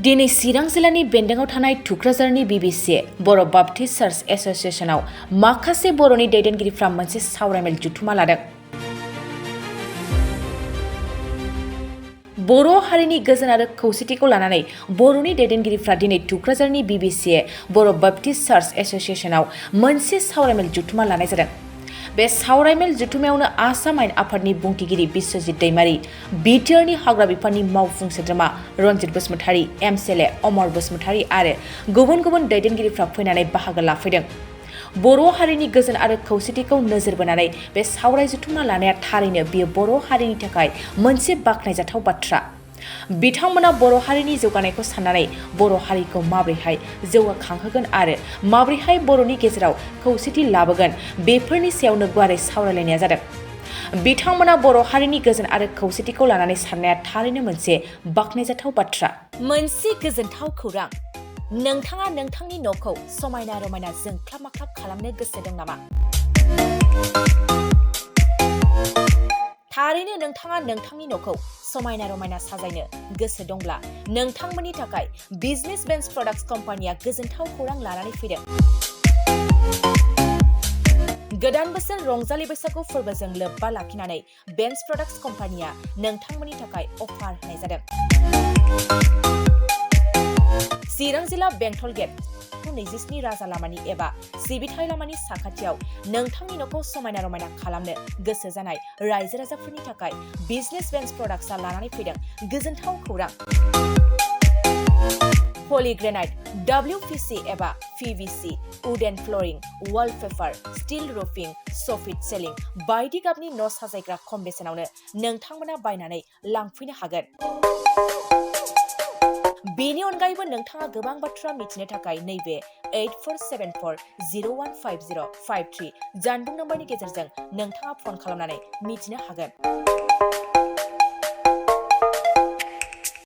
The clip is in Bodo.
दिनै चिरां जिल्लानि बेन्दोङाव थानाय थुक्राझारनि Bbca बर' बाप्टिस्ट चार्च एस'सिएशनाव माखासे बर'नि दैदेनगिरिफ्रा मोनसे सावरायमेल जथुमा लादों। बर' हारिनि गोजोन आरो खौसेथिखौ लानानै बर'नि दैदेनगिरिफ्रा दिनै थुक्राझारनि Bbca बर' बाप्टिस्ट चार्च एस'सिएशनाव मोनसे सावरायमेल जथुमा लानाय जादों। बे सावरायमेल जथुमायावनो आसाम आयेन आफादनि बुंथिगिरि बिश्वजित दैमारी, बिटिआरनि हाग्रा बिफाननि मावफुं सोद्रोमा रनजित बसुमतारी, एमसिएलए अमर बसुमतारी आरो गुबुन गुबुन दैदेनगिरिफ्रा फैनानै बाहागो लाफैदों। बर' हारिनि गोजोन आरो खौसेथिखौ नोजोर बोनानै बे सावराय जथुमा लानाया थारैनो बेयो बर' हारिनि थाखाय मोनसे बाख्नायजाथाव बाथ्रा। बिथांमोना बर' हारिनि जौगानायखौ साननानै बर' हारिखौ माबोरैहाय जौगाखांहोगोन आरो माबोरैहाय बर'नि गेजेराव खौसेथि लाबोगोन बेफोरनि सायावनो गुवारै सावरायलायनाया जादों। बिथांमोना बर' हारिनि गोजोन आरो खौसेथिखौ लानानै साननाया थारैनो मोनसे बाख्नायजाथाव बाथ्रा। मोनसे गोजोनथाव खौरां, नोंथाङा नोंथांनि न'खौ समायना रमायना जोंख्लाब माख्लाब खालामनो गोसो दं नामा? थारैनो नोंथाङा नोंथांनि न'खौ समायना रमायना साजायनो गोसो दंब्ला नोंथांमोननि थाखाय बिजनेस बेन्स प्रडाक्ट्स कम्पानिया गोजोनथाव खौरां लानानै फैदों। गोदान बोसोर रंजालि बैसागु फोरबोजों लोब्बा लाखिनानै बेन्स प्रडाक्ट्स कम्पानिया नोंथांमोननि थाखाय अफार होनाय जादों। चिरां जिल्ला बेंटल गेट 27 राजा लामानि एबा सिबिथाय लामानि साखाथियाव नोंथांनि न'खौ समायना रमायना खालामनो गोसो जानाय रायजो राजाफोरनि थाखाय बिजनेस बेन्स प्रडाक्ट्सआ लानानै फैदों गोजोनथाव खौरां। पलिग्रेनाइट, Bbca एबा PVC, wooden flooring, wallpaper, steel roofing, soffit ceiling बायदि गाबनि न' साजायग्रा खम बेसेनावनो नोंथांमोना बायनानै लांफैनो हागोन। बेनि अनगायैबो नोंथाङा गोबां बाथ्रा मिथिनो थाखाय नैबे 8474015053 जानबुं नम्बरनि गेजेरजों नोंथाङा फन खालामनानै मिथिनो हागोन।